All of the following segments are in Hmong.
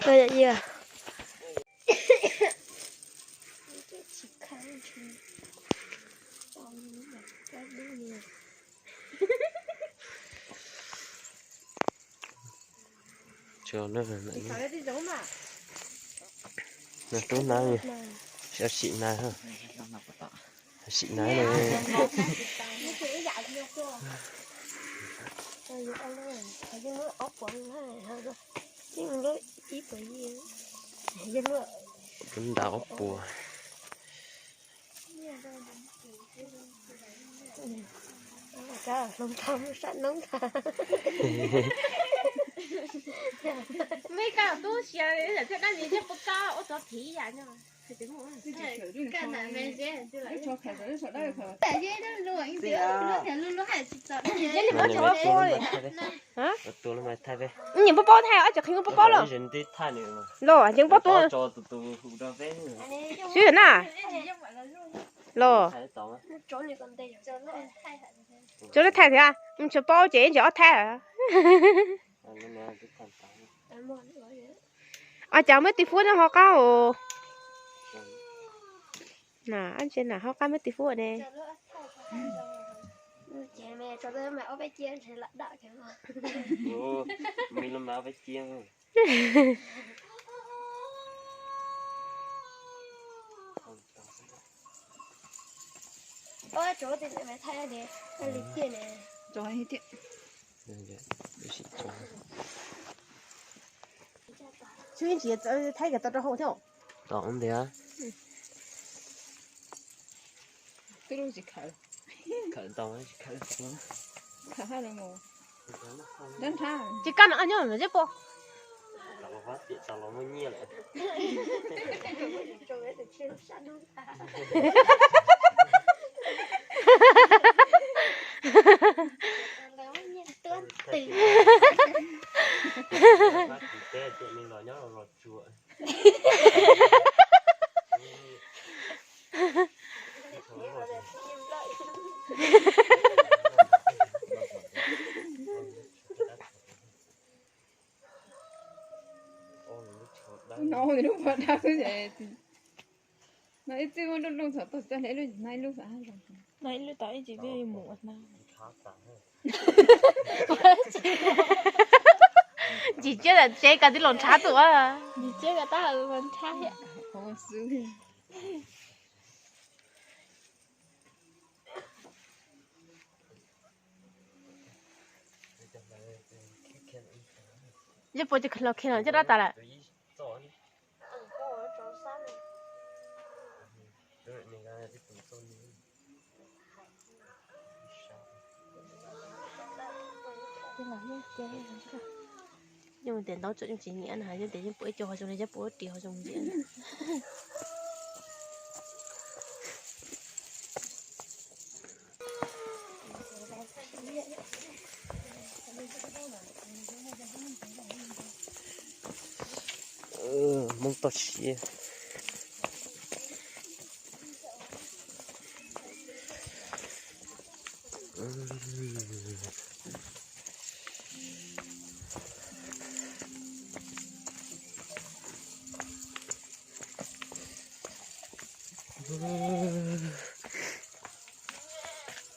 Koj yog ib Rub na, sim na, sim na. Rub nrad ob puas. Nyiam paub paub thaij, ob cov qhia paub paub lawm. Los yeej paub tuaj. Swb na. Los. Tsuas thaij thiab, tsis paub ces ntsis ob thaij. Ua cas muaj tib fub nyob hauv qab os? Na, ab ntse na, hauv qab muaj tib fub ne. Xwb ntsis thaij kom tau rau hauv thiab. Tom ntiag. Khawm ntau, tsis khawm. Tsis kaj no nyob zeb puas. No lub pov dab xwb ces no ib txwm muab lub lub txhom tau txaj hleb lub no ib lub xav no ib txwm mus ua no. Ntsis tsiab tam tsev koj twb los nrhav tuaj. Ntsis tsiab koj tab los nrhav thiab. Zeb puas ces los khiav los coj dab tas lawm. Yeej tias ntaub tsuam yeej tsis nyiam na, yeej tias yeej pom ib co ho zoo li yeej pom ib ris ho zoo li. Hmoob toj siab.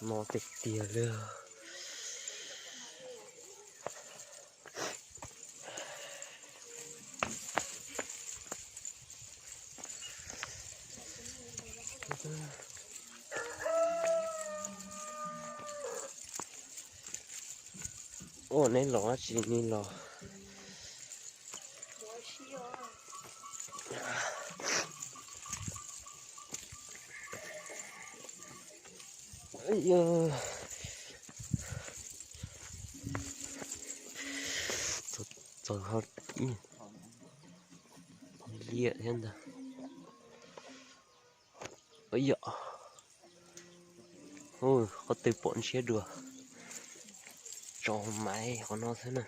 No tiag tiag li. Ua neb los tsis neb los. Txog ho liam thiab ntag. Yom, qhov twg pom ntshiab dua, tso maiv qhov no xwb na.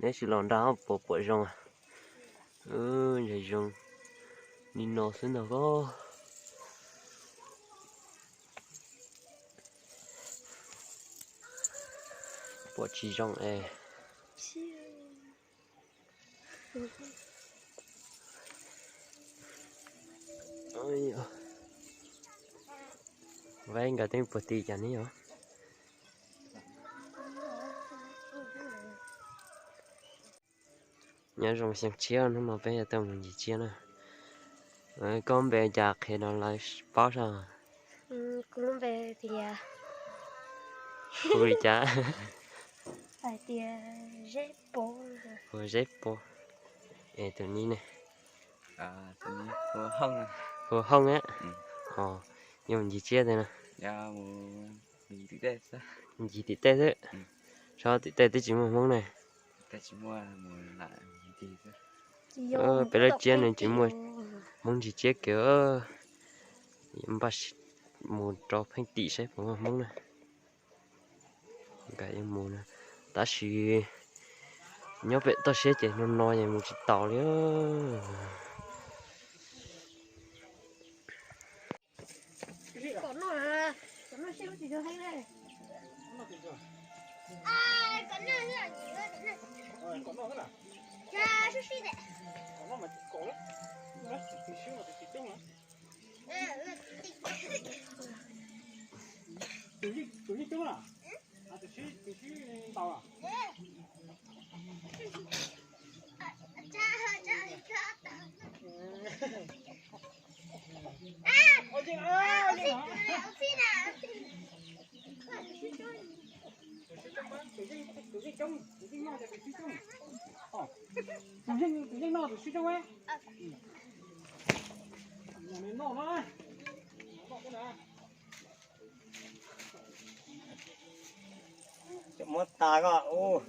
Neb tsis los nrad puas pom zoo? Ntshai zoo li no xwb ntag os. Pom tsis zoo es. Vaib nkawd tej puag tim cas ne yom? Nyob zoo xyoo tshiab, hnub no peb yuav tuaj mus ncig tsiab na. Koj npe cas qhia rau lawv paub saib? Kuv lub npe tias, hu li cas? Hais tias Zeb Pov. Hu Zeb Pov. Es tus ni ne? Hu Hoob a. Yuav mus ncig tsiab tej no? Ncig tim tej xwb. Saib tim tej twb tsis muaj Hmoob ne. Peb lub tsiab no tsis muaj Hmoob ncig tsiab kiag. Npaj mus rau pheej tim saib puas muaj Hmoob na. Nkawd yuav mus na, tab sis nyob pem toj siab ces no no ces mus tsis taus li. Tus yeej coob na, tus sib ntaus a. Tus yeej coob, tus yeej noj ces tus sib coob. Tus yeej, tus yeej noj tus sib coob. Noj no. Cov muab tas koj ub.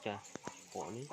Cas pom ne.